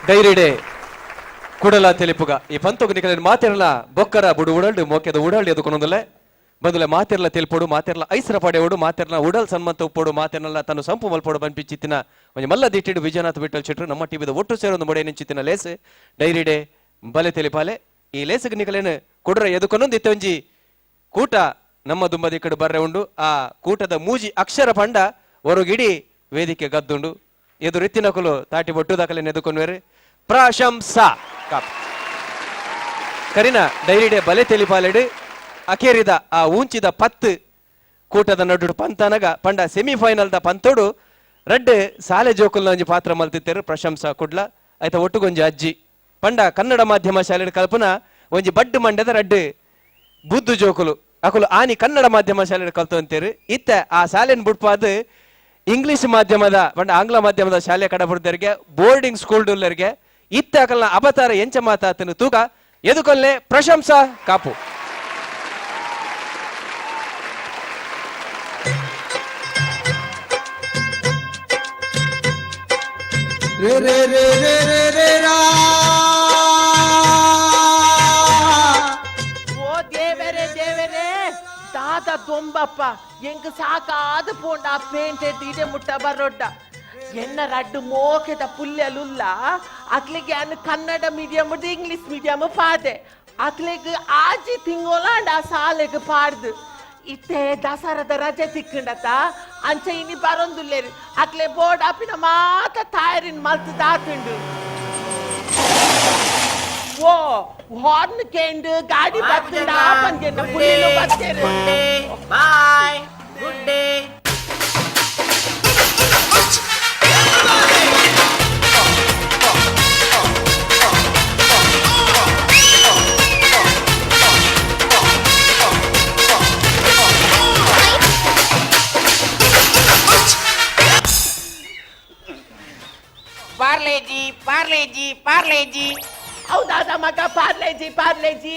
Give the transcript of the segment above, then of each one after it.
Dairy day ಕುಡಲ ತೆಲಿಪುಗ. ಈ ಪಂತೊಗು ನಿಕಲಿನ ಮಾತೆರ್ಲ ಬೊಕ್ಕರ ಬುಡು ಉಡಲ್ಡು ಮೋಕೆದ ಉಡಲ್ಡು ಎದುಕೊನೊಂದುಲ್ಲೆ. ಬಂದುಲೆ ಮಾತೆರ್ಲ ತೆಲ್ಪೊಡು, ಮಾತೆರ್ಲ ಐಸರ ಪಡೆಯೋಡು, ಮಾತೆರ್ಲ ಉಡಲ್ ಸನ್ಮಂತ ಉಪ್ಪೊಡು, ಮಾತೆರ್ನಲ ತನ್ನ ಸಂಪು ಮಲ್ಪೊಡು ಪನ್ಪಿಚಿತ್ತಿನ ಒಂಜಿ ಮಲ್ಲ ದಿಟ್ಟಿಡು ವಿಜಯನಾಥ್ ವಿಠಲ್ ಶೆಟ್ರು ನಮ್ಮ ಟಿವಿದ ಒಟ್ಟು ಸೇರೊಂದು ಮೊಡೆ ನಿಂಚಿತ್ತಿನ ಲೇಸ್ ಡೈರಿ ಡೇ ಬಲೆ ತೆಲಿಪಾಲೆ. ಈ ಲೇಸ್ಗ್ ನಿಕಲೇನು ಕುಡ್ರ ಎದುಕೊನೊಂದು ಇತ್ತೆ ಒಂಜಿ ಕೂಟ ನಮ್ಮ ದುಂಬದಿಕ್ಕಡು ಬರ್ರೆ ಉಂಡು. ಆ ಕೂಟದ ಮೂಜಿ ಅಕ್ಷರ ಪಂಡ ಒರುಗಿಡಿ ವೇದಿಕೆ ಗದ್ದುಂಡು. ಎದುರಿತ್ತಿನಕುಲು ತಾಟಿ ಬೊಟ್ಟು ದಾಖಲೆ ಎದುಕೊನ್ವೇರು. ಪ್ರಶಂಸಾ ಕಾಪ್ ಕರಿನ ಡೈರಿ ಡೇ ಬಲೆ ತೆಲಿಪಾಲೆಡು ಅಕೇರಿದ ಆ ಊಂಚಿದ 10 ಕೂಟದ ನಡುಡು ಪಂತನಗ ಪಂಡ ಸೆಮಿಫೈನಲ್ ದ ಪಂತೋಡು ರಡ್ಡ್ ಸಾಲೆ ಜೋಕುಲ್ನ ಒಂಜಿ ಪಾತ್ರ ಮಲ್ತಿತ್ತೇರು ಪ್ರಶಂಸಾ ಕುಡ್ಲ. ಆಯ್ತ ಒಟ್ಟುಗೊಂಜಿ ಅಜ್ಜಿ ಪಂಡ ಕನ್ನಡ ಮಾಧ್ಯಮ ಶಾಲೆ ಕಲ್ಪನಾ ಒಂಜಿ ಬಡ್ಡು ಮಂಡ್ಯದ ರಡ್ಡ್ ಬುದ್ದು ಜೋಕುಲು ಅಕುಲು ಆನಿ ಕನ್ನಡ ಮಾಧ್ಯಮ ಶಾಲೆ ಕಲ್ತು ಇತ್ತ ಆ ಶಾಲೆನ್ ಬುಡ್ಪಾದ್ ಇಂಗ್ಲಿಷ್ ಮಾಧ್ಯಮದ ಪಂಡ ಆಂಗ್ಲ ಮಾಧ್ಯಮದ ಶಾಲೆ ಕಡಬುಡ್ದರಿಗೆ ಬೋರ್ಡಿಂಗ್ ಸ್ಕೂಲ್ ಡುಲ್ಲರಿಗೆ ಇತ್ತ ಅಕಲ್ನ ಅವತಾರ ಎಂಚ ಮಾತಾತನು ತೂಕ ಎದುಕೊಲ್ಲೆ ಪ್ರಶಂಸಾ ಕಾಪು. ರೇ ರೇ ರೇ ರೇ ರೇ ರೇ ರಾ. ಓ ದೇವರೇ ದೇವರೇ, ದಾದ ದೊಂಬಪ್ಪ ಎಂಕ್ ಸಾಕಾದ ಪೋಂಡ ಆ ಪೇಂಟೆ ಇಡೆ ಮುಟ್ಟ ಬರೋಡ್ಡ. ಎನ್ನ ರಡ್ಡು ಮೋಕೆದ ಪುಲ್ಯಲುಲ್ಲ ಅಕ್ಲಿಗೆ ಅನ್ನು ಕನ್ನಡ ಮೀಡಿಯಂ ಇಂಗ್ಲಿಷ್ ಮೀಡಿಯಂ ಪಾದೆ ಅಕ್ಲಿಗೆ ಆಜಿ ತಿಂಗೋಲಾಂಡ ಆ ಸಾಲೆಗ್ ಪಾಡ್ದು ಇತ್ತೆ ದಸರದ ರಜೆ ತಿಕ್ಕಂಡತ ಅಂಚೆ ಇನಿ ಬರೊಂದುಲ್ಲೇರು ಅಕ್ಲೆ ಬೋರ್ಡ್ ಅಪಿನ ಮಾತ ತಾಯರಿನ್ ಮಲ್ತು ದಾತುಂಡು. ಓ ಹಾರ್ನ್ ಕೇಂಡು ಗಾಡಿ ಬತ್ತುಂಡ ಪಂಜೆನ್ನ ಪುಲ್ಲಿಲು ಬತ್ತೇರು. Bye, good day. Parle-G, Parle-G, Parle-G. ಹೌದಾದ ಮಗ ಪಾರ್ಲೇಜಿ ಪಾರ್ಲೇಜಿ.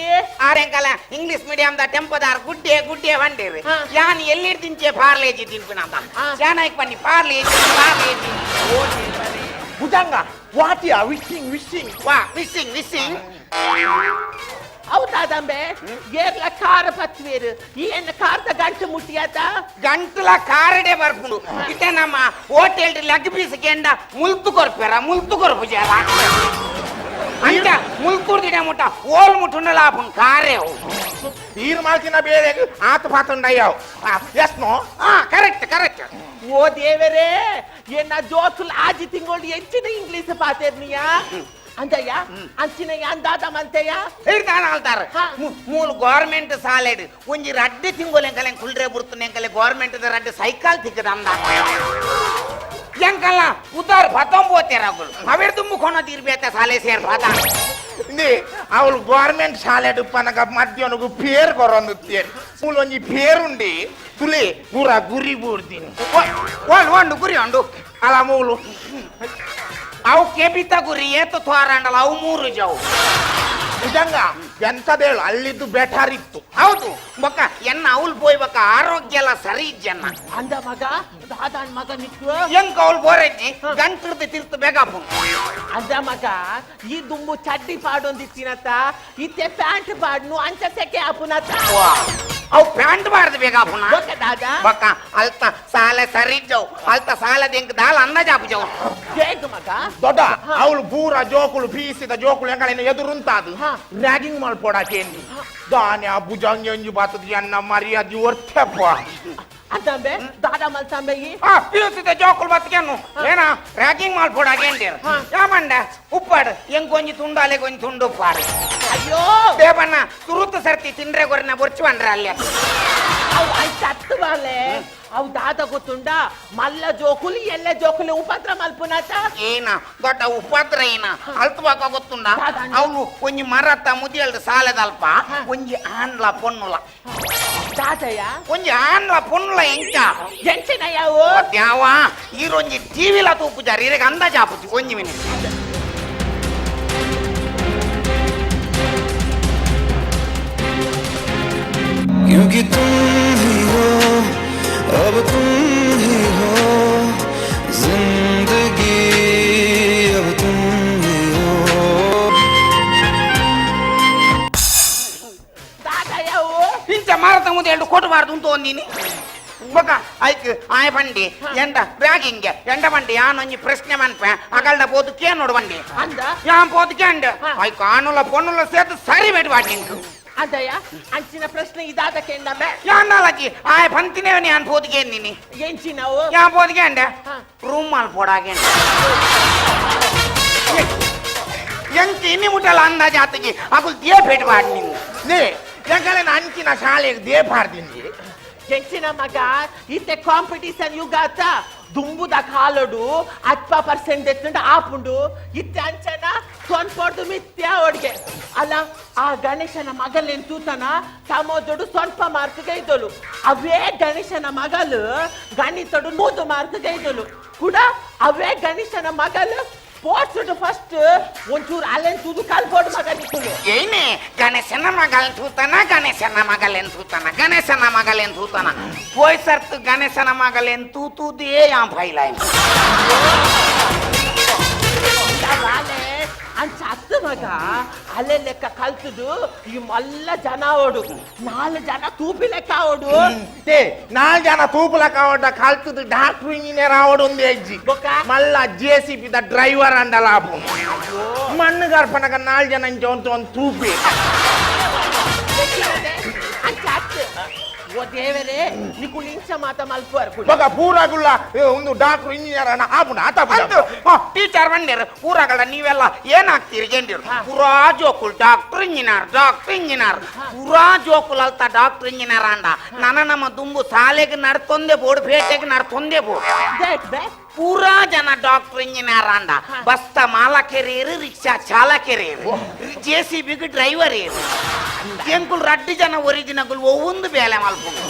ಆರೆಂಕಲ ಇಂಗ್ಲಿಷ್ ಮೀಡಿಯಂ the ಟೆಂಪೋದಾರ್ ಗುಡ್ಡೆ ಗುಡ್ಡೆ ವಂಡೇರು. ಯಾನ್ ಎಲ್ಲಿರ್ ತಿಂಚೆ ಪಾರ್ಲೇಜಿ ತಿನ್ಪಿನಂತ. ಯಾನಾಯ್ಕ್ ಬನ್ನಿ ಪಾರ್ಲೇಜಿ ಪಾರ್ಲೇಜಿ. ಭುಜಂಗ ವಾಟಿಯ ವಿಶಿಂಗ್ ವಿಶಿಂಗ್. ವಾ ವಿಶಿಂಗ್ ವಿಶಿಂಗ್. ಹೌದಾದಂಬೆ ಏರ್ಲ ಕಾರ ಪತ್ವೇರು ಈ ಎನ್ನ ಕಾರ್ದ ಗಂಟು ಮುಟ್ಟಿಯಾತ. ಗಂಟುಲ ಕಾರಡೆ ಬರ್ಪುಂಡು. ಇತ್ತೆ ನಮ್ಮ ಹೋಟೆಲ್ ಲೆಗ್ ಪೀಸ್ ಕೆಂಡ ಮುಲ್ತು ಕೊರ್ಪೆರ ಮುಲ್ತು ಕೊರ್ಪು ಜರ ಅಂಚ ಮುಲ್ತುರ್ದಿಡ ಮುಟ್ಟ ಓಲ್ ಮುಟ್ಟುಂಡಲ ಆಪುಂಡು ಕಾರೇ ಅವು. ಈರ್ ಮಾಲ್ತಿನ ಬೇರೆ ಆತ ಪಾತುಂಡಯ್ಯಾವ್ ಎಸ್ ನೋ. ಹಾ ಕರೆಕ್ಟ್ ಕರೆಕ್ಟ್. ಓ ದೇವರೇ, ಎನ್ನ ಜೋಕುಲ್ ಆಜಿ ತಿಂಗಳು ಎಂಚಿನ ಇಂಗ್ಲಿಷ್ ಪಾತೇರ್ನಿಯಾ ಅಂತಯ್ಯ ಅಂಚಿನ ಅಂದಾದ ಮಂತೆಯ. ಹಿಡ್ದಾನ ಆಲ್ತಾರ. ಮೂಲು ಗೌರ್ಮೆಂಟ್ ಸಾಲೆಡ್ ಒಂಜಿ ರಡ್ಡೆ ತಿಂಗೊಲು ಎಂಕಲೆ ಕುಲ್ರೆ ಬುರ್ತುನ ಎಂಕಲೆ ಗೌರ್ಮೆಂಟ್ ದ ರಡ್ಡೆ ಸೈಕಲ್ ತಿಕ್ಕದ ಅಂದ ಎಂಕಲ್ಲ ಉದಾರ್ ಪತ್ತೊಂಬೋತೇರ ಅಗುಲು ಅವೆರ್ ದುಂಬು ಕೊನ ತೀರ್ಬೇತ ಸಾಲೆ ಸೇರ್ ಪಾತ. ಇಂದಿ ಅವಳು ಗೌರ್ಮೆಂಟ್ ಶಾಲೆ ಪನಗ ಮಧ್ಯಾಹ್ನಗು ಪೇರ್ ಕೊರೊಂದು ತೇರ್ ಮೂಲು ಒಂಜಿ ಪೇರುಂಡಿ ತುಲೆ ಪೂರ ಗುರಿ ಬೂರ್ದಿನಿ. ಓಲ್ ಒಂದು ಗುರಿ ಉಂಡು. ಅಲ ಮೂಲು ಅವು ಕೆಬಿತ ಗುರಿ ಏತು ತೋರಾಂಡಲ ಅವು ಮೂರು ಜವು. ನಿಜಂಗ ಎಂತದೇಳು ಅಲ್ಲಿದ್ದು ಬೆಟರ್ ಇತ್ತು. ಹೌದು ಬೊಕ್ಕ ಎನ್ನ ಅವಳು ಪೋಯ್ ಬೊಕ್ಕ ಆರೋಗ್ಯ ಎಲ್ಲ ಸರಿ ಇಜ್ಜನ್ನ. ಅಂದ ಮಗ ದಾದಾನ್ ಮಗ ನಿಕ್ಕು ಎಂಕ ಅವಳು ಬೋರಜ್ಜಿ ಗಂಟುರ್ದು ತಿರ್ತು ಬೇಗಾಪುಂಡು. ಅಂದ ಮಗ ಈ ದುಂಬು ಚಡ್ಡಿ ಪಾಡೊಂದಿತ್ತಿನತ್ತ ಇತ್ತೆ ಪ್ಯಾಂಟ್ ಪಾಡ್ನು ಅಂಚ ಸೆಕೆ ಆಪುನತ್ತ. ಅವು ಪ್ಯಾಂಟ್ ಬಾರ್ದು ಬೇಗಾಪುನ. ಬೊಕ್ಕ ದಾದ ಬೊಕ್ಕ ಅಲ್ತ ಸಾಲೆ ಸರಿ ಇಜ್ಜವು ಅಲ್ತ ಸಾಲದ ಎಂಕ್ ದಾಲ ಅಂದಾಜಾಪು ಜವು. ಹೇಗ್ ಮಗ? ದೊಡ್ಡ ಅವಳು ಪೂರ ಜೋಕುಲು ಪೀಸಿದ ಜೋಕುಲು ಎಂಕಲೆನ ಎದುರುಂತಾದು ರ್ಯಾಗಿಂಗ್ ಮಲ್ಪೊಡಾಕೇಂದಿ ದಾನ್ಯ ಭುಜಂಗಿ ಒಂಜಿ ಬಾತದ ಎನ್ನ ಮರ್ಯಾದಿ ಒರ್ತಪ್ಪ. ಅಂತಂಬೆ ದಾದ ಮಲ್ತಂಬೆ ಈ ಆ ಪಿಯುಸಿದ ಜೋಕುಲು ಬತ್ಕೆನು ಏನ ರ್ಯಾಗಿಂಗ್ ಮಲ್ಪೊಡಾಕೇಂದಿರ್ ಯಾಮಂಡ ಉಪ್ಪಾಡು ಎಂಕ್ ಒಂಜಿ ತುಂಡು ಅಲೆಗ್ ಒಂಜಿ ತುಂಡು ಉಪ್ಪಾಡು. ಅಯ್ಯೋ ದೇವಣ್ಣ ತುರುತು ಸರ್ತಿ ತಿಂಡ್ರೆ ಗೊರ್ನ ಬೊರ್ಚು ಬಂದ್ರ ಅಲ್ಲಿ. ಅವು ಐತೆ ಬಾಲೆ ಅವು ದಾದ ಗೊತ್ತುಂಡ ಮಲ್ಲ ಜೋಕುಲು ಎಲ್ಲ ಜೋಕುಲು ಉಪದ್ರ ಮಲ್ಪುನತ. ಏನ ದೊಡ್ಡ ಉಪದ್ರ ಏನ ಅಲ್ತವಾಕ ಗೊತ್ತುಂಡ ಅವನು ಒಂಜಿ ಮರತ್ತ ಮುದಿಯಲ್ದು ಸಾಲದಲ್ಪ ಒಂಜಿ ಆನ್ಲ ಪೊನ್ನುಲ. ದಾದಯ್ಯ ಒಂಜಿ ಆನ್ಲ ಪೊನ್ನುಲ ಎಂಚ ಎಂಚಿನ ಯಾವು ಯಾವ ಈರೊಂಜಿ ಟಿವಿಲ ತೂಪುಜಾರಿ ಇರೆಗ್ ಅಂದಾಜು ಆಪುಜಿ ಒಂಜಿ ಮಿನಿಟ್. क्योंकि तुम ही हो अब तुम ही हो जिंदगी अब तुम ही हो. ಇಂಚ ಮಾರತ ಮುಂದೆ ಎರಡು ಕೊಟ್ಟಬಾರ್ದು ಅಂತ ಒಂದಿನಿ ಬೊಕ ಐಕ್ ಆಯ್ ಬಂಡಿ ಎಂಡ ರ್ಯಾಗಿಂಗ್ ಎಂಡ ಬಂಡಿ ಯಾನೊಂಜಿ ಪ್ರಶ್ನೆ ಮನ್ಪೆ ಅಗಲ್ಡ ಪೋದು ಕೇ ನೋಡು ಬಂಡಿ ಅಂದ ಯಾನ್ ಪೋದು ಕೇಂಡ ಐಕ್ ಆನುಲ ಪೊನ್ನುಲ ಸೇತು ಸರಿ ಬೇಡ ವಾಟಿಂಗ್ ಅದಯ್ಯ ಅಂಚಿನ ಪ್ರಶ್ನೆ ಇದಾದ ಕೆಂಡಮ್ಮೆ ಯಾನಲಜಿ ಆಯ್ ಬಂತಿನೇವನಿ ಯಾನ್ ಪೋದು ಕೇಂದಿನಿ ಎಂಚಿನವು ಯಾನ್ ಪೋದು ಕೇಂಡ ರೂಮ್ ಮಾಲ್ ಪೋಡಾಗೇಂಡ ಎಂಕ್ ಇನ್ನಿ ಮುಟ್ಟಲ ಅಂದಾಜಾತಿಗೆ ಅಗುಲ್ they ಬೇಟ ವಾಡ್ ನಿಂಗೆ ನೇ ಎಂಕಲೆನ ಅಂಚಿನ ಶಾಲೆಗೆ they ಪಾಡ್ದಿನಿ ಎಂಚಿನ ಮಗ ಇತ್ತೆ ಕಾಂಪಿಟಿಷನ್ ಯುಗಾತ ದುಂಬುದ ಕಾಲಡು 10% ಎತ್ತುಂಡ ಆಪುಂಡು ಇತ್ತೆ ಅಂಚನ ಸೊನ್ಪೊಡ್ದು ಮಿತ್ಯ ಒಡ್ಗೆ ಅಲ್ಲ ಆ ಗಣೇಶನ ಮಗಲೇನ್ ತೂತನ ಸಮೋದೊಡು ಸ್ವಲ್ಪ ಮಾರ್ಕ್ ಗೈದೊಲು ಅವೇ ಗಣೇಶನ ಮಗಲು ಗಣಿತಡು 100 ಮಾರ್ಕ್ ಗೈದೊಲು ಕೂಡ ಅವೇ ಗಣೇಶನ ಮಗಲು ಸ್ಪೋರ್ಟ್ಸ್ ಫಸ್ಟ್ ಒಂಚೂರು ಅಲ್ಲೇನ್ ತೂದು ಕಲ್ಪೋಡು ಮಗ ನಿಕ್ಕುಲು ಏನೇ ಗಣೇಶನ ಮಗಲ್ ತೂತನ ಗಣೇಶನ ಮಗಲೇನ್ ತೂತನ ಗಣೇಶನ ಮಗಲೇನ್ ತೂತನ ಪೋಯ್ ಸರ್ತು ಗಣೇಶನ ಮಗಲೇನ್ ತೂತುದೇ ಯಾ ಫೈಲಾಯ್ ಅಂಚ ಅತ್ತು ಮಗ ಅಲ್ಲೇ ಲೆಕ್ಕ ಕಲ್ತುದು ಈ ಮಲ್ಲ ಜನ ಓಡು 4 ಜನ ತೂಪಿ ಲೆಕ್ಕ ಓಡು 4 ಜನ ತೂಪು ಲೆಕ್ಕ ಓಡ ಕಲ್ತುದು ಡಾಕ್ಟರ್ ಇಂಜಿನಿಯರ್ ಆವಡು ಒಂದು ಅಜ್ಜಿ ಮಲ್ಲ J C P the driver ಅಂಡಲ ಮಣ್ಣು ಗರ್ಪನಕ 4 ಜನ ಇಂಚ ಒಂದು ಒಂದು ತೂಪಿ ಅಂಚ ಅತ್ತು ಓ ದೇವರೇ ನಿಕುಲು ಇಂಚ ಮಾತ ಮಲ್ಪುವರ್ ಬೊಕ ಪೂರಾಗುಲ್ಲ ಒಂದು ಡಾಕ್ಟರ್ ಇಂಜಿನಿಯರ್ ಅನ್ನ ಆಪುಂಡು ಆತ ಟೀಚರ್ ಬಂದಿರು ಪೂರಾಗಳ ನೀವೆಲ್ಲ ಏನಾಗ್ತೀರಿ ಗೆಂಡಿರು ಪೂರಾ ಜೋಕುಲ್ doctor engineer doctor engineer ಪೂರಾ ಜೋಕುಲ್ ಅಲ್ತ ಡಾಕ್ಟರ್ ಇಂಜಿನಿಯರ್ ಅಂಡ ನನ ನಮ್ಮ ದುಂಬು ಶಾಲೆಗೆ ನಡ್ತೊಂದೇ ಬೋರ್ಡ್ ಪೇಟೆಗೆ ನಡ್ತೊಂದೇ ಬೋರ್ಡ್ ಪೂರಾ ಜನ ಡಾಕ್ಟರ್ ಇಂಜಿನಿಯರ್ ಅಂಡ ಬಸ್ತ ಮಾಲಕರೇರು ರಿಕ್ಷಾ ಚಾಲಕರೇರು ಜೆ ಸಿ ಬಿಗೆ ಡ್ರೈವರ್ ಏರು ಎಂಕುಲ್ ರಡ್ಡು ಜನ ಒರಿಜಿನಗುಲ್ ಒವ್ವೊಂದು ಬೇಲೆ ಮಲ್ಪುಂಡು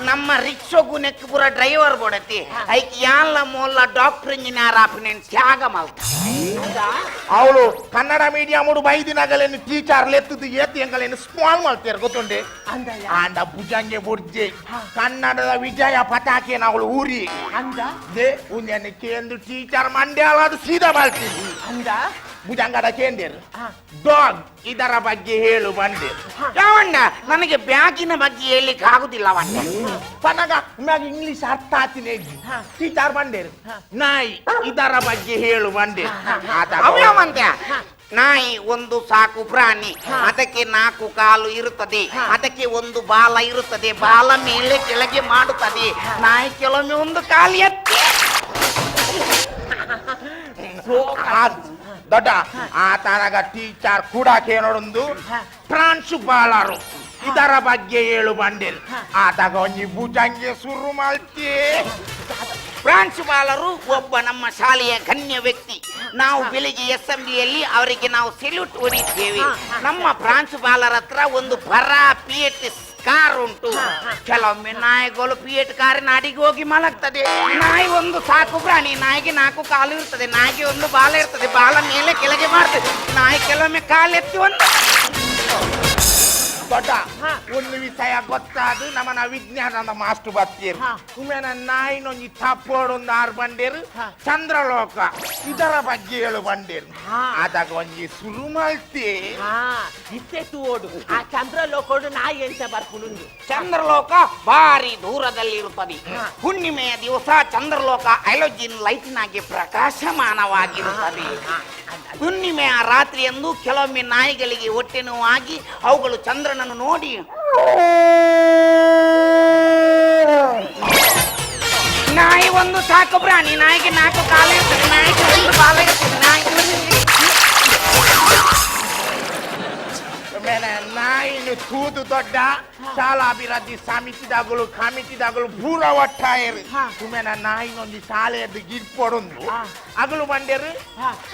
ನಮ್ಮ ರಿಕ್ಷೋಗು ನೆಕ್ ಪೂರ ಡ್ರೈವರ್ ಬೋಡತಿ ಐಕ್ ಯಾನ್ಲ ಮೋಲ್ಲ ಡಾಕ್ಟರ್ ಇಂಜಿನಿಯರ್ ಆಪಿನೇನ್ ತ್ಯಾಗ ಮಲ್ತ ಅವಳು ಕನ್ನಡ ಮೀಡಿಯಂ ಬೈದಿನಗಲೇನು ಟೀಚರ್ ಲೆತ್ತದು ಏತಿ ಎಂಗಲೇನು ಸ್ಮಾಲ್ ಮಾಡ್ತಾರೆ ಗೊತ್ತುಂಡೆ ಆಂಡ ಭುಜಂಗೆ ಬುರ್ಜೆ ಕನ್ನಡದ ವಿಜಯ ಪತಾಕೆನ ಅವಳು ಊರಿ ಅಂದ they ಉಂಜನೆ ಕೇಂದ್ರ ಟೀಚರ್ ಮಂಡ್ಯ ಅದು ಸೀದಾ ಮಾಡ್ತೀನಿ ಅಂದ ಭುಜಂಗಡ ಕೇಂದ್ರ ಡಾಗ್ ಇದರ ಬಗ್ಗೆ ಹೇಳು ಬಂದೆ ಯಾವಣ್ಣ ನನಗೆ ಬ್ಯಾಗಿನ ಬಗ್ಗೆ ಹೇಳಲಿಕ್ಕೆ ಆಗುದಿಲ್ಲ ಅವಣ್ಣ ಪನಗ ಮ್ಯಾಗ ಇಂಗ್ಲಿಷ್ ಅರ್ಥ ಆತಿನ ಟೀಚರ್ ಬಂದೇರು ನಾಯಿ ಇದರ ಬಗ್ಗೆ ಹೇಳು ಬಂದೆ ಅವ್ಯಾವಂತೆ ನಾಯಿ ಒಂದು ಸಾಕು ಪ್ರಾಣಿ, ಅದಕ್ಕೆ 4 ಕಾಲು ಇರುತ್ತದೆ, ಅದಕ್ಕೆ ಒಂದು ಬಾಲ ಇರುತ್ತದೆ, ಬಾಲ ಮೇಲೆ ಕೆಳಗೆ ಮಾಡುತ್ತದೆ. ನಾಯಿ ಕೆಲವೊಮ್ಮೆ ಒಂದು ಕಾಲು ಎತ್ತಿ ದೊಡ್ಡ ಆತನಗ ಟೀಚರ್ ಕೂಡ ಕೇಳೊಂದು ಪ್ರಾಂಶುಪಾಲರು ಇದರ ಬಗ್ಗೆ ಹೇಳು ಬಂದಿಲ್ ಆತಗ ಒಂಜಿ ಭುಜಂಗೆ ಶುರು ಮಾಡ್ತಿ. ಪ್ರಾಂಶುಪಾಲರು ಒಬ್ಬ ನಮ್ಮ ಶಾಲೆಯ ಗಣ್ಯ ವ್ಯಕ್ತಿ. ನಾವು ಬೆಳಿಗ್ಗೆ ಅಸೆಂಬ್ಲಿಯಲ್ಲಿ ಅವರಿಗೆ ನಾವು ಸೆಲ್ಯೂಟ್ ಹೊಡೆಯುತ್ತೇವೆ. ನಮ್ಮ ಪ್ರಾಂಶುಪಾಲರ ಹತ್ರ ಒಂದು ಬರ ಪಿಎಟ್ ಕಾರ್ ಉಂಟು. ಕೆಲವೊಮ್ಮೆ ನಾಯಿಗಳು ಪಿಎಟ್ ಕಾರಿನ ಅಡಿಗೆ ಹೋಗಿ ಮಲಗ್ತದೆ. ನಾಯಿ ಒಂದು ಸಾಕು ಪ್ರಾಣಿ, ನಾಯಿಗೆ 4 ಕಾಲು ಇರ್ತದೆ, ನಾಯಿಗೆ ಒಂದು ಬಾಲ ಇರ್ತದೆ, ಬಾಲ ಮೇಲೆ ಕೆಳಗೆ ಮಾಡ್ತದೆ. ನಾಯಿ ಕೆಲವೊಮ್ಮೆ ಕಾಲೆತ್ತಿ ಒಂದು ದೊಡ್ಡ ಒಂದು ವಿಷಯ ಗೊತ್ತಾದು ನಮ್ಮನ ವಿಜ್ಞಾನದ ಮಾಸ್ಟರ್ ಬರ್ತೀರು ಉಮೇನ ನಾಯಿನೊಂಜಿ ತಪ್ಪೋಡೊಂದು ಆರು ಬಂಡೇರು ಚಂದ್ರಲೋಕ ಇದರ ಬಗ್ಗೆ ಹೇಳು ಬಂಡೇರು ಆದಾಗ ಒಂಜಿ ಶುರು ಮಾಡ್ತಿ ಇತ್ತೆ ತೂಡು ಆ ಚಂದ್ರಲೋಕೋಡು ನಾಯಿ ಎಂತ ಬರ್ಪುಂಡು. ಚಂದ್ರಲೋಕ ಭಾರಿ ದೂರದಲ್ಲಿ ಇರುತ್ತದೆ. ಹುಣ್ಣಿಮೆಯ ದಿವಸ ಚಂದ್ರಲೋಕ ಹೈಲೋಜಿನ್ ಲೈಟ್ನಾಗಿ ಪ್ರಕಾಶಮಾನವಾಗಿರುತ್ತದೆ. ಹುಣ್ಣಿಮೆಯ ರಾತ್ರಿಯಂದು ಕೆಲವೊಮ್ಮೆ ನಾಯಿಗಳಿಗೆ ಹೊಟ್ಟೆ ನೋವಾಗಿ ಅವುಗಳು ಚಂದ್ರನನ್ನು ನೋಡಿ ನಾಯಿ ಒಂದು ಸಾಕು ಪ್ರಾಣಿ, ನಾಯಿಗೆ 4 ಕಾಲು ಇರ್ತದೆ, ನಾಯಿಗೆ ಒಂದು ಬಾಲ ಇರ್ತದೆ, ನಾಯಿಗೆ ನಾಯಿನ ತೂದು ದೊಡ್ಡ ಶಾಲಾಭಿವೃದ್ಧಿ ಸಮಿತಿದಾಗಲು ಕಮಿಟಿದಾಗಲು ಪೂರ ಒಟ್ಟಾಯರು ಸುಮ್ಮನೆ ನಾಯಿನೊಂದು ಶಾಲೆಯದ್ದು ಗಿಡ್ಪೊಡೊಂದು ಅಗಲು ಬಂಡೇರು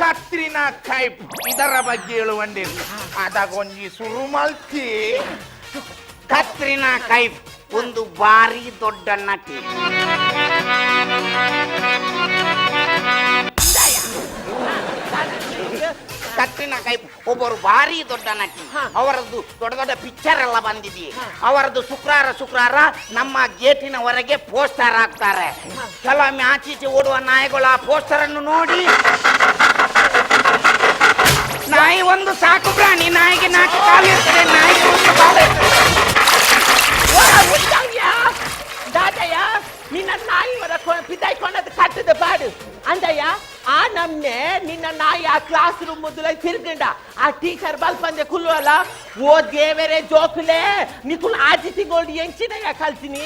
ಕತ್ರಿನಾ ಕೈಪ್ ಇದರ ಬಗ್ಗೆ ಹೇಳು ಬಂಡೇರು ಆದಾಗ ಒಂಜಿ ಶುರು ಮಲ್ತಿ. ಕತ್ರಿನಾ ಕೈಫ್ ಒಂದು ಭಾರಿ ದೊಡ್ಡ ನಟಿ. ಕತ್ರಿನಾ ಕೈಫ್ ಒಬ್ಬರು ಭಾರಿ ದೊಡ್ಡ ನಟಿ. ಅವರದ್ದು ದೊಡ್ಡ ದೊಡ್ಡ ಪಿಕ್ಚರ್ ಎಲ್ಲ ಬಂದಿದೆ. ಅವರದ್ದು ಶುಕ್ರವಾರ ಶುಕ್ರವಾರ ನಮ್ಮ ಗೇಟಿನ ಹೊರಗೆ ಪೋಸ್ಟರ್ ಹಾಕ್ತಾರೆ. ಕೆಲವೊಮ್ಮೆ ಆಚೀಚೆ ಓಡುವ ನಾಯಿಗಳು ಆ ಪೋಸ್ಟರ್ ಅನ್ನು ನೋಡಿ ನಾಯಿ ಒಂದು ಸಾಕು ಪ್ರಾಣಿ, ನಾಯಿಗೆ ನಾಲ್ಕು ಕಾಲು ಇರ್ತದೆ, ನಾಯಿಗೆ ಒಂದು ಬಾಲ ಇರ್ತದೆ. ದಾದಯ್ಯ ನಿನ್ನ ನಾಯಿ ಹೊರ ಪಿದಾಯ್ಕೊಂಡದ್ ಕಟ್ಟದ ಬಾಡು ಅಂದಯ್ಯ. ಆ ನಮ್ನೆ ನಿನ್ನ ನಾಯಿ ಆ ಕ್ಲಾಸ್ ರೂಮ್ ಮೊದಲ ತಿರ್ಗಂಡ ಆ ಟೀಚರ್ ಬಲ್ಪಂದೆ ಕುಲ್ಲುವಲ್ಲ. ಓ ದೇವರೇ ಜೋಕುಲೆ ನಿಕುಲ್ ಆಜಿ ತಿಂಗಳು ಎಂಚಿನಯ್ಯ ಕಲ್ತೀನಿ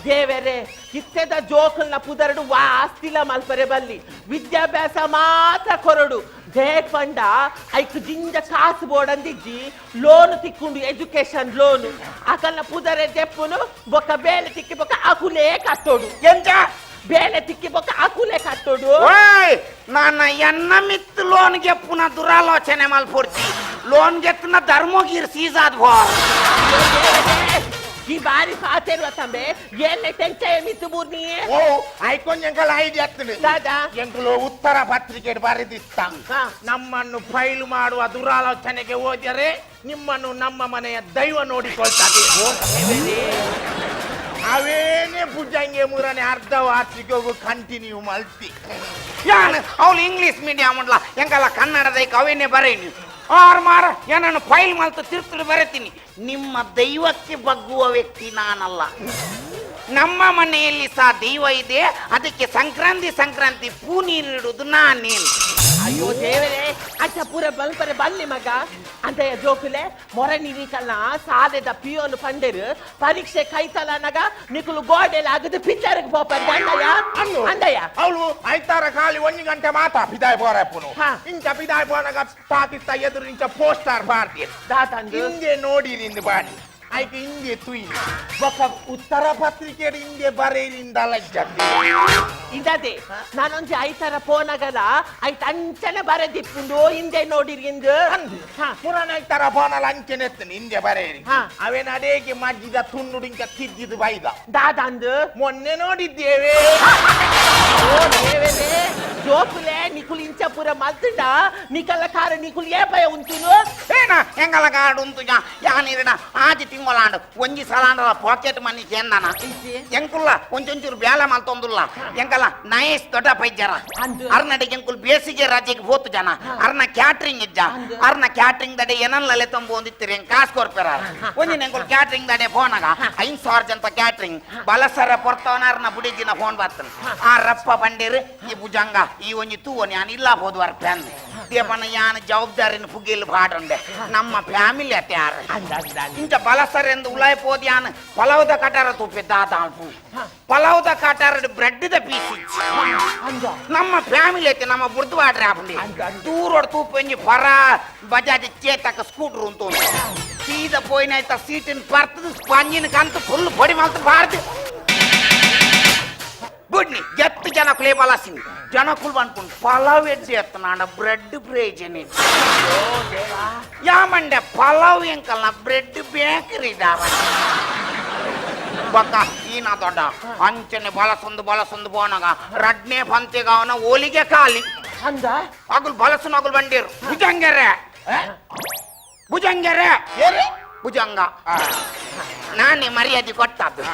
ದೇವರೇ. ಇತ್ತೆದ ಜೋಕುಲ್ನ ಪುದರಡು ವಾಸ್ತಿಲ ಮಲ್ಪರೆ ಬಲ್ಲಿ, ವಿದ್ಯಾಭ್ಯಾಸ ಮಾತ್ರ ಕೊರಡು. ದೇಪಂಡ ಐಕ್ ಜಿಂಜ ಕಾಸು ಬೋಡಂದಿಜ್ಜಿ ಲೋನ್ ತಿಕ್ಕೊಂಡು ಎಜುಕೇಶನ್ ಲೋನು ಅಕಲ್ನ ಪುದರೆ ದೆಪ್ಪುನು ಬೊಕ್ಕ ಬೇಲೆ ತಿಕ್ಕಿ ಬೊಕ್ಕ ಅಕುಲೇ ಕಟ್ಟೋಡು. ಎಂಚ ಬೇಲೆ ತಿಕ್ಕಿ ಬೊಕ್ಕ ಅಕುಲೇ ಕಟ್ಟೋಡು. ಓಯ್ ನಾನ ಎನ್ನ ಮಿತ್ ಲೋನ್ ಗೆಪ್ಪುನ ದುರಾಲೋಚನೆ ಮಲ್ಪೊಡ್ಚಿ. ಲೋನ್ ಗೆತ್ತನ ಧರ್ಮಗೀರ್ ಸೀಸಾದ್ ಭೋ. ಈ ಬಾರಿ ಪಾತೆರುವ ತಂಬೆ ಏನೇ ಟೆನ್ಷನ್ ಮಿತ್ತು ಬೂರ್ನಿ. ಓ ಐಕೊಂಜ್ ಎಂಕಲ್ ಐಡಿಯಾ ಆಗ್ತದೆ. ದಾದಾ ಎಂಕುಲು ಉತ್ತರ ಪತ್ರಿಕೆ ಬರೆದಿತ್ತ ನಮ್ಮನ್ನು ಫೈಲ್ ಮಾಡುವ ದುರಾಲೋಚನೆಗೆ ಹೋದರೆ ನಿಮ್ಮನ್ನು ನಮ್ಮ ಮನೆಯ ದೈವ ನೋಡಿಕೊಳ್ತದೆ. ಅವೇನೇ ಭುಜಂಗೆ ಮೂರನೇ ಅರ್ಧ ವಾರ್ಷಿಕಗೂ ಕಂಟಿನ್ಯೂ ಮಲ್ತಿ. ಯಾನ್ ಅವಳು ಇಂಗ್ಲಿಷ್ ಮೀಡಿಯಂ ಉಂಡ್ಲ ಎಂಕಲ್ಲ ಕನ್ನಡದೈಕ್ ಅವೇನೇ ಬರೇನಿ ಆರ್ ಮಾರ ಏನನ್ನು ಫೈಲ್ ಮಲ್ತು ತಿರ್ತುಡು ಬರೆತೀನಿ. ನಿಮ್ಮ ದೈವಕ್ಕೆ ಬಗ್ಗುವ ವ್ಯಕ್ತಿ ನಾನಲ್ಲ. ನಮ್ಮ ಮನೆಯಲ್ಲಿ ಸಹ ದೈವ ಇದೆ, ಅದಕ್ಕೆ ಸಂಕ್ರಾಂತಿ ಸಂಕ್ರಾಂತಿ ಪೂ ನೀರಿಡುವುದು ನಾನೇನು. ಅಯ್ಯೋ ದೇವರೇ ಅಚ್ಚ ಪೂರ ಬಲ್ಪರೆ ಬಲ್ಲಿ ಮಗ ಅಂತಯ್ಯ ಜೋಕುಲೆ ಮೊರ ನೀರಿಕಲ್ನ ಸಾಲೆದ ಪಿಯೋನು ಪಂಡೆರು ಪರೀಕ್ಷೆ ಕೈತಲನಗ ನಿಕುಲು ಗೋಡೆಲ ಆಗದು ಪಿಕ್ಚರ್ಗೆ ಪೋಪರ್ ಅಂದಯ್ಯ ಅಂದಯ್ಯ. ಅವಳು ಐತಾರ ಖಾಲಿ 1 ಗಂಟೆ ಮಾತಾ ಪಿದಾಯ್ ಪೋರಪ್ಪನು ಇಂಚ ಪಿದಾಯ್ ಪೋನಗ ಪಾಕಿಸ್ತಾ ಎದುರು ಇಂಚ ಪೋಸ್ಟರ್ ಬಾರ್ದಿ ಹಿಂದೆ ನೋಡಿರಿಂದ ಬಾಡಿ ಐಕೆ ಹಿಂದೆ ತುಯಿ ಬೊಕ್ಕ ಉತ್ತರ ಪತ್ರಿಕೆ ಹಿಂದೆ ಬರೆಯಿಂದ ಲಜ್ಜತಿ ಇದದೆ ನಾನೊಂಜಿ ಐತರ ಫೋನಾಗಲ್ಲ ಐತ ಅಂಚನೆ ಬರೆದಿಪ್ಪುಂಡು ಹಿಂದೆ ನೋಡಿರಿ ಇಂದು ಪುರಾಣ ಐತರ ಫೋನಲ್ಲ ಅಂಚನೆ ಎತ್ತನು ಹಿಂದೆ ಬರೆಯಿರಿ. ಅವೇನ ಅದೇಗೆ ಮಜ್ಜಿದ ತುಂಡು ಇಂಕ ತಿದ್ದಿದ್ದು ಬೈದ ದಾದಂದು ಮೊನ್ನೆ ನೋಡಿದ್ದೇವೆ. ಓ ದೇವರೇ ಜೋಕುಲೆ ನಿಕುಲು ಇಂಚ ಪೂರ ಮಲ್ತುಂಡ ನಿಕಲ್ಲ ಕಾರ ನಿಕುಲು ಏ ಭಯ ಉಂಟುನು ಏನ ಎಂಗಲ ಕಾಡು ಉಂಟು ಯಾನಿರಡ ಆಜಿ ತಿಂಗೊಲಾಂಡು ಒಂಜಿ ಸಲಾಂಡಲ ಪಾಕೆಟ್ ಮನಿ ಕೇಂದನ ಎಂಕುಲ್ಲ ಒಂಚೊಂಚೂರು ಬೇಲೆ ಮಲ್ತೊಂದುಲ್ಲ ಎಂಕಲ ನಯೇಶ್ ದೊಡ್ಡ ಪೈಜರ ಅರ್ನಡಿಗೆ ಎಂಕುಲ್ ಬೇಸಿಗೆ ರಾಜ್ಯಕ್ಕೆ ಹೋತು ಜನ ಅರ್ನ ಕ್ಯಾಟ್ರಿಂಗ್ ಇಜ್ಜ ಅರ್ನ ಕ್ಯಾಟ್ರಿಂಗ್ ದಡೆ ಏನಲ್ಲಲೆ ತಂಬು ಒಂದಿತ್ತಿರಿ ಎಂಗ್ ಕಾಸು ಕೊರ್ಪೆರ ಒಂದಿನ ಎಂಕುಲ್ ಕ್ಯಾಟ್ರಿಂಗ್ ದಡೆ ಫೋನಾಗ 5,000 ಜನ ಕ್ಯಾಟ್ರಿಂಗ್ ಬಲಸರ ಪೊರ್ತವನ ಅರ್ನ ಬುಡಿಜಿನ ಫೋನ್ ಬರ್ತನ ಆ ರಪ್ಪ ಬಂಡೇರು ಈ ಭುಜಂಗ ಈ ಒಂಜಿ ತೂವನ್ ಯಾನ್ ಇಲ್ಲ ಹೋದ್ವಾರ ಫ್ಯಾನ್ ದೇಪನ ಯಾನ ಜವಾಬ್ದಾರಿನ ಪುಗಿಲ್ ಬಾಡೊಂಡೆ ನಮ್ಮ ಫ್ಯಾಮಿಲಿ ಅತ್ತೆ ಯಾರು ಇಂಚ ಬಲಸರ್ ಎಂದು ಉಲಾಯ್ ಪೋದ್ ಯಾನ್ ಪಲಾವ್ದ ಕಟಾರ ತೂಪೆ ದಾದಾಲ್ಪು ಪಲಾವ್ದ ಕಟಾರ ಬ್ರೆಡ್ the piece ನಮ್ಮ ಫ್ಯಾಮಿಲಿ ಐತೆ ನಮ್ಮ ಬುರ್ದು ವಾಡ್ರೆ ಆಪುಂಡಿ ದೂರೋಡ್ ತೂಪು ಒಂಜಿ ಪರ ಬಜಾಜ್ ಚೇತಕ ಸ್ಕೂಟರ್ ಉಂಟು ಸೀದ ಪೋಯಿನ ಆಯ್ತ ಸೀಟಿನ ಬರ್ತದ ಸ್ಪಂಜಿನ ಕಂತು ಫುಲ್ ಬಡಿ ಮಲ್ತು ಬಾರ್ದು ಬುಡ್ನಿ ಎತ್ತು ಜನಕುಲೇ ಬಲಸಿನಿ ಜನಕುಲು ಅನ್ಕೊಂಡು ಪಲಾವ್ ಎಡ್ಡು ಎತ್ತನಾಡ ಬ್ರೆಡ್ ಪ್ರಯೋಜನ ಯಾಮಂಡೆ ಪಲಾವ್ ಎಂಕಲ್ಲ ಬ್ರೆಡ್ ಬೇಕರಿ ದಾವ ಬಕ್ಕ ಈನ ದೊಡ್ಡ ಅಂಚನೆ ಬಲಸೊಂದು ಬಲಸೊಂದು ಬೋನಗ ರಡ್ನೇ ಪಂತೆಗಾವನ ಓಲಿಗೆ ಖಾಲಿ ಅಂದ ಅಗುಲ್ ಬಲಸನ ಅಗುಲ್ ಬಂಡೀರು ಭುಜಂಗೆರೆ ಭುಜಂಗೆರೆ ಭುಜಂಗ ನಾನೇ ಮರ್ಯಾದೆ ಕೊಟ್ಟದ್ದು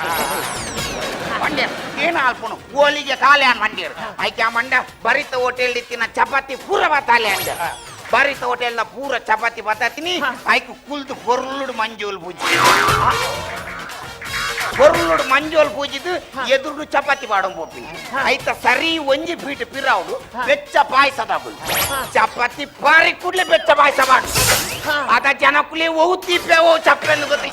ಬಂಡೇರು ಏನು ಅಲ್ಪನು ಓಲಿಗೆ ಖಾಲಿ ಅನ್ ಬಂಡೀರು ಐಕೆ ಮಂಡ ಬರಿತ ಹೋಟೆಲ್ ಇತ್ತಿನ ಚಪಾತಿ ಪೂರ ಬತ್ತಾಲೆ ಅಂದ ಬರಿತ ಹೋಟೆಲ್ನ ಪೂರ ಚಪಾತಿ ಬತ್ತಾತೀನಿ ಐಕು ಕುಲ್ದು ಪೊರ್ಲುಡು ಮಂಜೂಲ್ ಪೂಜಿ ಪೊರ್ಲುಡು ಮಂಜೋಲ್ ಪೂಜಿದು ಎದುರು ಚಪಾತಿ ಬಾಡೋ ಪೋಪಿ ಐತ ಸರಿ ಒಂಜಿ ಫೀಟ್ ಪಿರಾవుಡು ಬೆಚ್ಚ ಪಾಯಸದಾಗುಲು ಚಪಾತಿ ಪಾರಿ ಕೂಡಲೇ ಬೆಚ್ಚ ಪಾಯಸ ಬಾಡು ಅದ ಜನಕುಲಿ ಓ ತೀಪೆ ಓ ಚಪ್ಪೆಂದು ಗೊತ್ತಿ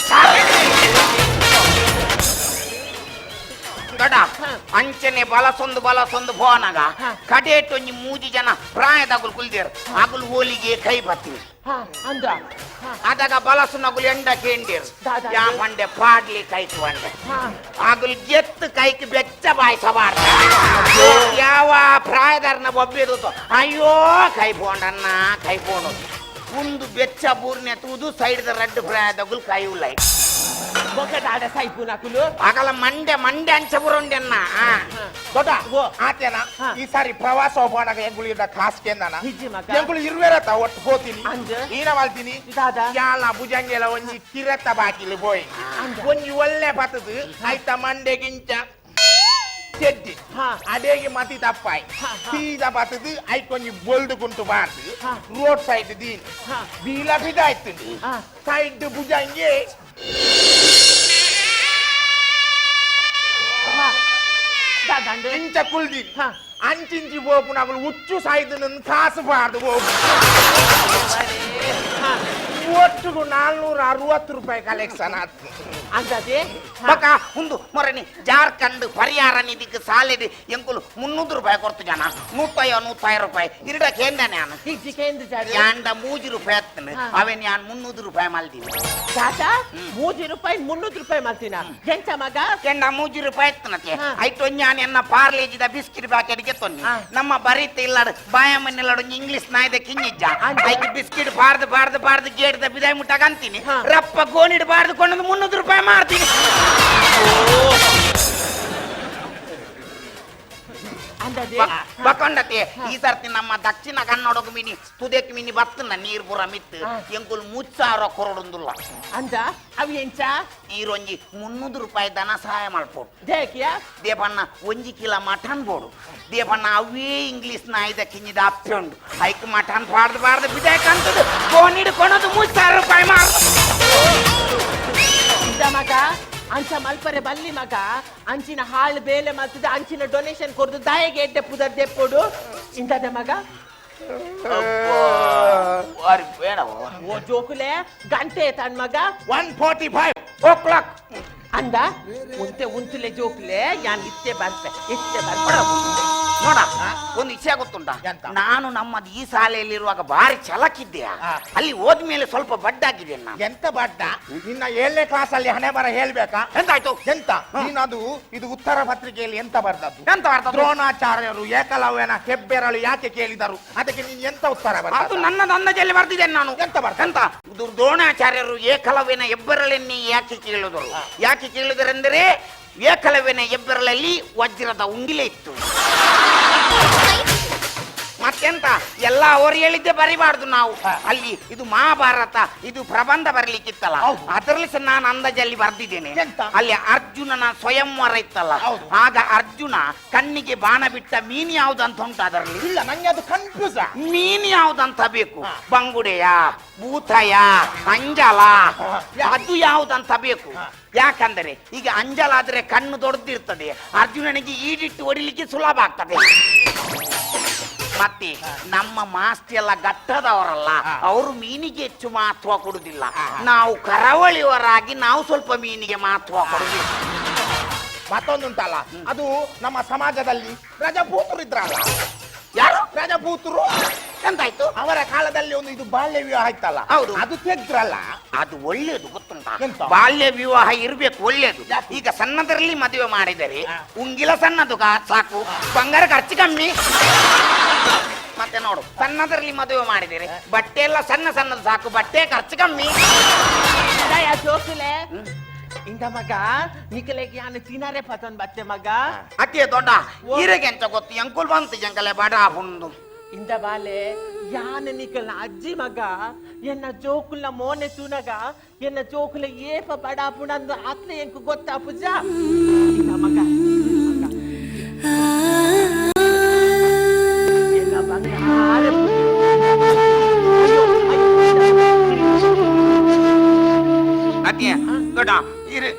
ದೊಡ್ಡ ಅಂಚನೆ ಬಲಸೊಂದು ಬಲಸೊಂದು ಭೋನಗ ಕಡೇಟೊಂಜಿ ಮೂಜಿ ಜನ ಪ್ರಾಯದಾಗುಲು ಕುಲ್ದೇರು ಅಗುಲು ಹೋಲಿಗೆ ಕೈ ಬತ್ತೀವಿ ಅದಾಗ ಬಲಸುನಗುಲು ಎಂಡ ಕೇಂಡೇರು ಯಾ ಮಂಡೆ ಪಾಡ್ಲಿ ಕೈಕ್ ಬಂಡೆ ಅಗುಲು ಗೆತ್ತು ಕೈಕ್ ಬೆಚ್ಚ ಬಾಯಿಸಬಾರ್ದ ಯಾವ ಪ್ರಾಯದಾರನ ಬೊಬ್ಬೆದು ಅಯ್ಯೋ ಕೈ ಪೋಂಡನ್ನ ಕೈ ಪೋಣು ಒಂದು ಬೆಚ್ಚ ಬೂರ್ನೆ ತೂದು ಸೈಡ್ ರಡ್ಡು ಪ್ರಾಯದಾಗುಲು ಕೈ ಉಲ್ಲೈ ಆಗಲ ಮಂಡೆ ಮಂಡೆ ಅಂಚಬುರುಂಡೆನ್ನ ದೊಡ್ಡ ಆತೇನ ಈ ಸಾರಿ ಪ್ರವಾಸ ಹೋಗೋಣಾಗ ಎಂಗುಳು ಇದ್ದ ಕಾಸು ಕೇಂದನ ಎಂಗುಳು ಇರುವೆರತ ಒಟ್ಟು ಹೋತೀನಿ ಈನ ಮಲ್ತೀನಿ ಯಾಲ ಭುಜಂಗೆಲ ಒಂಜಿ ಕಿರತ ಬಾಕಿಲಿ ಪೋಯ್ ಒಂಜಿ ಒಳ್ಳೆ ಬತ್ತದು ಆಯ್ತ ಮಂಡೆಗಿಂಚ ಚೆಡ್ಡಿ ಅಡೇಗೆ ಮತಿ ತಪ್ಪಾಯಿ ಸೀದಾ ಬತ್ತದು ಐಕೊಂಜಿ ಬೊಲ್ದು ಕುಂಟು ಬಾರ್ದು ರೋಡ್ ಸೈಡ್ ದೀನ್ ಬೀಲ ಬಿದಾಯ್ತು ಸೈಡ್ ಭುಜಂಗೆ ಇಂಚ ಕುಲ್ದಿ ಅಂಚಿಂಚಿ ಬೋಪುನಗುಲು ಉಚ್ಚು ಸಾಯ್ದು ನನ್ನ ಕಾಸು ಬಾರ್ದು ಬೋಪು ಒಟ್ಟಿಗೂ 460 ರೂಪಾಯಿ ಕಲೆಕ್ಷನ್ ಆಯ್ತು ಅಂದಾಜೆ ಬಕ ಉಂದು ಮೊರನಿ ಜಾರ್ಖಂಡ್ ಪರಿಹಾರ ನಿಧಿಗೆ ಸಾಲೆಡ್ ಎಂಕುಲು 300 ರೂಪಾಯಿ ಕೊಡ್ತು ಜನ 150 ರೂಪಾಯಿ ಇರಡಕ್ಕೆ ఏంದಾನೆ ನಾನು ಯಾಂಡ 3 ರೂಪಾಯಿ ಹತ್ತನ ಅವೇನ್ ಯಾನ್ 300 ರೂಪಾಯಿ ಮಲ್ದಿನಿ ತಾತ 3 ರೂಪಾಯಿ 300 ರೂಪಾಯಿ ಮಲ್ತಿನ ಎಂತ ಮಗ ಎಂಡ 3 ರೂಪಾಯಿ ಹತ್ತನತೆ ಐಟು ഞാൻ ಎನ್ನ ಪಾರ್ಲೇಜಿದ ಬಿಸ್ಕಿಟ್ ಪ್ಯಾಕೆಟ್ಗೆ ತೊನ್ನಿ ನಮ್ಮ ಬರೀತ ಇಲ್ಲಾಡು ಬಾಯಮ್ಮನಿಲ್ಲಾಡು ಇಂಗ್ಲಿಷ್ ನಾಯ್ದ ಕಿಂಗಿಜ್ಜ ಐಕ್ ಬಿಸ್ಕಿಟ್ ಬಾರ್ದು ಬಾರ್ದು ಬಾರ್ದು ಗೇಡ್ದ ಬಿದಾಯಿ ಮುಟ್ಟಾಗ ಅಂತೀನಿ ರಪ್ಪ ಗೋಣಿಡ್ ಬಾರ್ದು ಕೊಂಡು 300 ರೂಪಾಯಿ ಮಾಡ್ತೀನಿ ಬಕೊಂಡತೆ ಈ ಸರ್ತಿ ನಮ್ಮ ದಕ್ಷಿಣ ಕನ್ನಡಕ್ಕೆ ಮಿನಿ ತುದೆಕ್ ಮಿನಿ ಬತ್ತನ ನೀರ್ ಪೂರ ಮಿತ್ತು ಎಂಕುಲು 3000 ಕೊರಡುಂದುಲ್ಲ ಅಂದ ಅವು ಎಂಚ ಈರೊಂಜಿ 300 ರೂಪಾಯಿ ಧನ ಸಹಾಯ ಮಾಡ್ಪೋಡು ದೇಪಣ್ಣ 1 ಕಿಲೋ ಮಟನ್ ಬೋಡು ದೇಪಣ್ಣ ಅವೇ ಇಂಗ್ಲಿಷ್ ನಾಯ್ದ ಕಿಂಜಿದ ಅಪ್ಪುಂಡು ಐಕ್ ಮಟನ್ ಬಾರ್ದು ಬಾರ್ದು ಬಿದಾಯ್ಕಂತದ್ದು ಗೋಣಿಡ್ ಕೊಣದು 3000 ರೂಪಾಯಿ ಮಾಡು ಮಗ ಅಂಚ ಮಲ್ಪರೆ ಬಲ್ಲಿ ಮಗ ಅಂಚಿನ ಹಾಳು ಬೇಲೆ ಮಲ್ತದ ಅಂಚಿನ ಡೊನೇಷನ್ ಕೊಡ್ದು ದಾಯಗೆ ಎಡ್ಡೆ ಪುದರ್ ದೆಪ್ಪೋಡು ಇಂತದ ಮಗ ಓ ಜೋಕುಲೆ ಗಂಟೆ ತನ್ ಮಗ 1:45 o'clock ಅಂದ ಉಂತೆ ಉಂತುಲೆ ಜೋಕುಲೆ ಯಾನ್ ಇತ್ತೆ ಬರ್ಪೆ ಇತ್ತೆ ಬರ್ಪೆ ನೋಡ ಒಂದು ವಿಷಯ ಗೊತ್ತುಂಟಾ ನಾನು ನಮ್ಮದು ಈ ಶಾಲೆಯಲ್ಲಿರುವಾಗ ಭಾರಿ ಛಲಕ್ಕಿದ್ದೆ ಅಲ್ಲಿ ಹೋದ್ಮೇಲೆ ಸ್ವಲ್ಪ ಬಡ್ಡಾಗಿದೆ ನಾನು ಎಂತ ಬಡ್ಡ ನಿನ್ನ 7ನೇ ಕ್ಲಾಸ್ ಅಲ್ಲಿ ಹಣೆ ಬರ ಹೇಳ್ಬೇಕಾ ಎಂತಾಯ್ತು ಎಂತ ನೀನದು ಇದು ಉತ್ತರ ಪತ್ರಿಕೆಯಲ್ಲಿ ಎಂತ ಬರ್ದದ್ದು ಎಂತ ಬರ್ತದ್ದು ದ್ರೋಣಾಚಾರ್ಯರು ಏಕಲವ್ಯನ ಹೆಬ್ಬೆರಳು ಯಾಕೆ ಕೇಳಿದರು ಅದಕ್ಕೆ ನೀನ್ ಎಂತ ಉತ್ತರ ಬರ್ದ ಅದು ನನ್ನ ಅಂದಾಜಲ್ಲಿ ಬರ್ದಿದ್ದೇನೆ ನಾನು ಎಂತ ಬರ್ದ ಎಂತ ದ್ರೋಣಾಚಾರ್ಯರು ಏಕಲವ್ಯನ ಹೆಬ್ಬೆರಳನ್ನೇ ಯಾಕೆ ಕೇಳಿದರು ಯಾಕೆ ಕೇಳಿದರೆಂದರೆ ಏಕಲವ್ಯನ ಹೆಬ್ಬೆರಳಲ್ಲಿ ವಜ್ರದ ಉಂಗಿಲೆ ಇತ್ತು ಮತ್ತೆಂತ ಎಲ್ಲ ಅವರು ಹೇಳಿದ್ದೆ ಬರಿಬಾರ್ದು ನಾವು ಅಲ್ಲಿ ಇದು ಮಹಾಭಾರತ ಇದು ಪ್ರಬಂಧ ಬರಲಿಕ್ಕಿತ್ತಲ್ಲ ಅದರಲ್ಲಿ ಸಹ ನಾನು ಅಂದಾಜಲ್ಲಿ ಬರ್ದಿದ್ದೇನೆ ಅಲ್ಲಿ ಅರ್ಜುನನ ಸ್ವಯಂವರ ಇತ್ತಲ್ಲ ಆಗ ಅರ್ಜುನ ಕಣ್ಣಿಗೆ ಬಾಣ ಬಿಟ್ಟ ಮೀನು ಯಾವ್ದಂತ ಉಂಟು ಅದರಲ್ಲಿ ಇಲ್ಲ ನಂಗೆ ಅದು ಕನ್ಫ್ಯೂಸ್ ಮೀನು ಯಾವ್ದಂತ ಬೇಕು ಬಂಗುಡೆಯ ಭೂತಯ ಅಂಜಲ ಅದು ಯಾವ್ದಂತ ಬೇಕು ಯಾಕಂದರೆ ಈಗ ಅಂಜಲ ಆದ್ರೆ ಕಣ್ಣು ದೊಡ್ಡದಿರ್ತದೆ ಅರ್ಜುನನಿಗೆ ಈಡಿಟ್ಟು ಹೊಡಿಲಿಕ್ಕೆ ಸುಲಭ ಆಗ್ತದೆ ಮತ್ತೆ ನಮ್ಮ ಮಾಸ್ತಿ ಎಲ್ಲ ಗಟ್ಟದವರಲ್ಲ ಅವರು ಮೀನಿಗೆ ಹೆಚ್ಚು ಮಹತ್ವ ಕೊಡುದಿಲ್ಲ ನಾವು ಕರಾವಳಿಯವರಾಗಿ ನಾವು ಸ್ವಲ್ಪ ಮೀನಿಗೆ ಮಹತ್ವ ಕೊಡುದಿಲ್ಲ ಮತ್ತೊಂದುಂಟಲ್ಲ ಅದು ನಮ್ಮ ಸಮಾಜದಲ್ಲಿ ರಜಪೂತರು ಇದ್ರಲ್ಲ ಯಾರು ರಜಪೂತರು ಎಂತಾಯ್ತು ಅವರ ಕಾಲದಲ್ಲಿ ಒಂದು ಇದು ಬಾಲ್ಯ ವಿವಾಹ ಇತ್ತಲ್ಲ ಹೌದು ಅದು ತೆಗ್ದ್ರಲ್ಲ ಅದು ಒಳ್ಳೇದು ಗೊತ್ತುಂಟಾ ಬಾಲ್ಯ ವಿವಾಹ ಇರ್ಬೇಕು ಒಳ್ಳೇದು ಈಗ ಸಣ್ಣದರಲ್ಲಿ ಮದುವೆ ಮಾಡಿದರೆ ಉಂಗಿಲ ಸಣ್ಣದು ಸಾಕು ಬಂಗಾರ ಖರ್ಚು ಕಮ್ಮಿ ಮತ್ತೆ ನೋಡು ಸಣ್ಣದರಲ್ಲಿ ಮದುವೆ ಮಾಡಿದರೆ ಬಟ್ಟೆ ಎಲ್ಲ ಸಣ್ಣ ಸಣ್ಣದು ಸಾಕು ಬಟ್ಟೆ ಖರ್ಚು ಕಮ್ಮಿ ಇಂದ ಮಗ ನಿಕಲೆಗೆ ಯಾನು ತಿನಾರೆ ಪತನ್ ಬತ್ತೆ ಮಗ ಅತಿಯ ದೊಡ್ಡ ಹೀರೆಗೆ ಎಂತ ಗೊತ್ತು ಎಂಕುಲ್ ಬಂತು ಜಂಕಲೆ ಬಡ ಹುಂಡು ಇಂದ ಬಾಲೆ ಯಾನ ನಿಕಲ್ನ ಅಜ್ಜಿ ಮಗ ಎನ್ನ ಜೋಕುಲ್ನ ಮೋನೆ ತೂನಗ ಎನ್ನ ಜೋಕುಲ ಏಪ ಬಡ ಪುಣಂದು ಆತ್ನ ಎಂಕು ಗೊತ್ತಾ ಪೂಜ ಇಂದ ಮಗ ಎಲ್ಲ ಬಂಗಾರ ಅತಿಯ ದೊಡ್ಡ ಇರು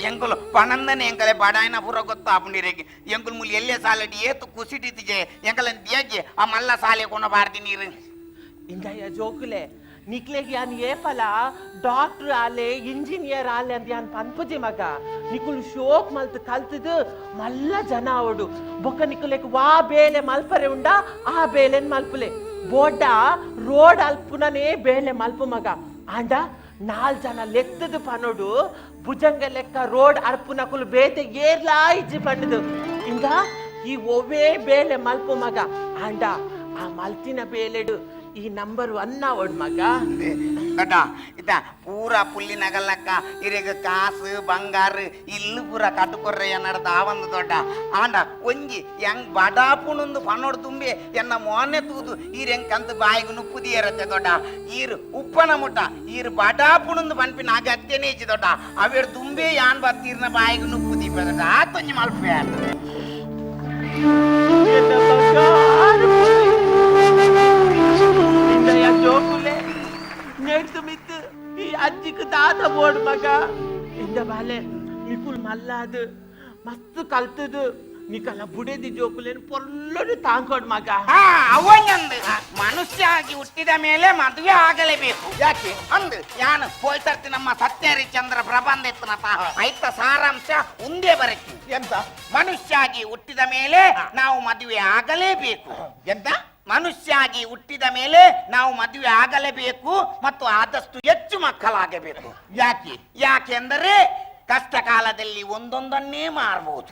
ಎಂಕುಲು ಪಣಂದನೆ ಎಂಕಲೆ ಬಡಾಯನ ಪೂರ ಗೊತ್ತಾಪುಂಡಿರೇಗೆ ಎಂಕುಲು ಮುಲಿ ಎಲ್ಲೇ ಸಾಲಡಿ ಏತು ಕುಸಿಟಿತಿಜೆ ಎಂಕಲನ್ ದಿಯಾಗೆ ಆ ಮಲ್ಲ ಸಾಲೆ ಕೊನ ಬಾರ್ದಿ ನೀರು ಇಂದಯ್ಯ ಜೋಕುಲೆ ನಿಕ್ಲೆಗೆ ಯಾನ್ ಏಪಲ ಡಾಕ್ಟರ್ ಆಲೆ ಇಂಜಿನಿಯರ್ ಆಲೆ ಅಂತ ಯಾನ್ ಪನ್ಪುಜಿ ಮಗ ನಿಕುಲು ಶೋಕ್ ಮಲ್ತು ಕಲ್ತದು ಮಲ್ಲ ಜನ ಅವಡು ಬೊಕ್ಕ ನಿಕುಲೆಗ್ ವಾ ಬೇಲೆ ಮಲ್ಪರೆ ಉಂಡ ಆ ಬೇಲೆನ್ ಮಲ್ಪುಲೆ ಬೋಡ ರೋಡ್ ಅಲ್ಪುನನೇ ಬೇಲೆ ಮಲ್ಪು ಮಗ ಆಂಡ ನಾಲ್ ಜನ ಲೆತ್ತದು ಪನೋಡು ಭುಜಂಗ ಲೆಕ್ಕ ರೋಡ್ ಅರ್ಪುನಕುಲು ಬೇತೆ ಏರ್ಲಾ ಇಜ್ಜಿ ಪಂಡದು ಇಂದ ಈ ಒವ್ವೇ ಬೇಲೆ ಮಲ್ಪು ಮಗ ಆಂಡ ಆ ಮಲ್ತಿನ ಬೇಲೆಡು ಈ ನಂಬರ್ 1 ಅವಡ್ ಮಗ ದೊಡ್ಡ ಇದ ಪೂರ ಪುಲ್ಲಿನಗಲ್ಲಕ್ಕ ಇರೆಗ ಕಾಸು ಬಂಗಾರ ಇಲ್ಲು ಪೂರ ಕಟ್ಟುಕೊರ್ರೆಯ ನಡೆದ ಆವಂದು ದೊಡ್ಡ ಆಂಡ ಒಂಜಿ ಹೆಂಗ್ ಬಡಾಪುಣೊಂದು ಪನ್ನೋಡು ತುಂಬಿ ಎನ್ನ ಮೋನೆ ತೂದು ಈರೆಂಗ್ ಕಂತು ಬಾಯಿಗೆ ನುಪ್ಪುದಿಯರತ್ತೆ ದೊಡ್ಡ ಈರು ಉಪ್ಪನ ಮುಟ್ಟ ಈರು ಬಡಾಪುಣೊಂದು ಪನ್ಪಿನ ಅಗತ್ಯನೇ ಇಜ್ಜಿ ದೊಡ್ಡ ಅವೇರು ತುಂಬೆ ಯಾನ್ ಬತ್ತೀರ್ನ ಬಾಯಿಗೆ ನುಪ್ಪುದೀಪ ದೊಡ್ಡ ಆತೊಂಜಿ ಮಲ್ಪೆ. ಎನ್ನ ಬಂಗಾರ ಪುಳ್ಳಿ. ಇಂದಯ ಜೋಕುಲೆ ನೆಡ್ತು ಮಿತ್ತು ಈ ಅಜ್ಜಿಗೆ ದಾದ ಬೋಡ್ ಮಗ. ಇಂದ ಬಾಲೆ, ನಿಕುಲ್ ಮಲ್ಲಾದು ಮಸ್ತ್ ಕಲ್ತದು ನಿಕಲ ಬುಡೆದಿ ಜೋಕುಲೇನು ಪೊಲ್ಲೊಡು ತಾಂಕೋಡ್ ಮಗ. ಹಾ, ಅವನೊಂದು ಮನುಷ್ಯ ಆಗಿ ಹುಟ್ಟಿದ ಮೇಲೆ ಮದುವೆ ಆಗಲೇಬೇಕು. ಯಾಕೆ? ಅಂದು ಯಾನು ಪೋಯ್ತರ್ತಿ ನಮ್ಮ ಸತ್ಯಹರಿಶ್ಚಂದ್ರ ಪ್ರಬಂಧ ಇತ್ತನಪ್ಪ, ಐತ ಸಾರಾಂಶ ಒಂದೇ ಬರಕ್ಕೆ. ಎಂತ? ಮನುಷ್ಯ ಆಗಿ ಹುಟ್ಟಿದ ಮೇಲೆ ನಾವು ಮದುವೆ ಆಗಲೇಬೇಕು. ಎಂತ? ಮನುಷ್ಯ ಆಗಿ ಹುಟ್ಟಿದ ಮೇಲೆ ನಾವು ಮದುವೆ ಆಗಲೇಬೇಕು ಮತ್ತು ಆದಷ್ಟು ಹೆಚ್ಚು ಮಕ್ಕಳಾಗಬೇಕು. ಯಾಕೆ? ಯಾಕೆಂದರೆ ಕಷ್ಟ ಕಾಲದಲ್ಲಿ ಒಂದೊಂದನ್ನೇ ಮಾರಬಹುದು.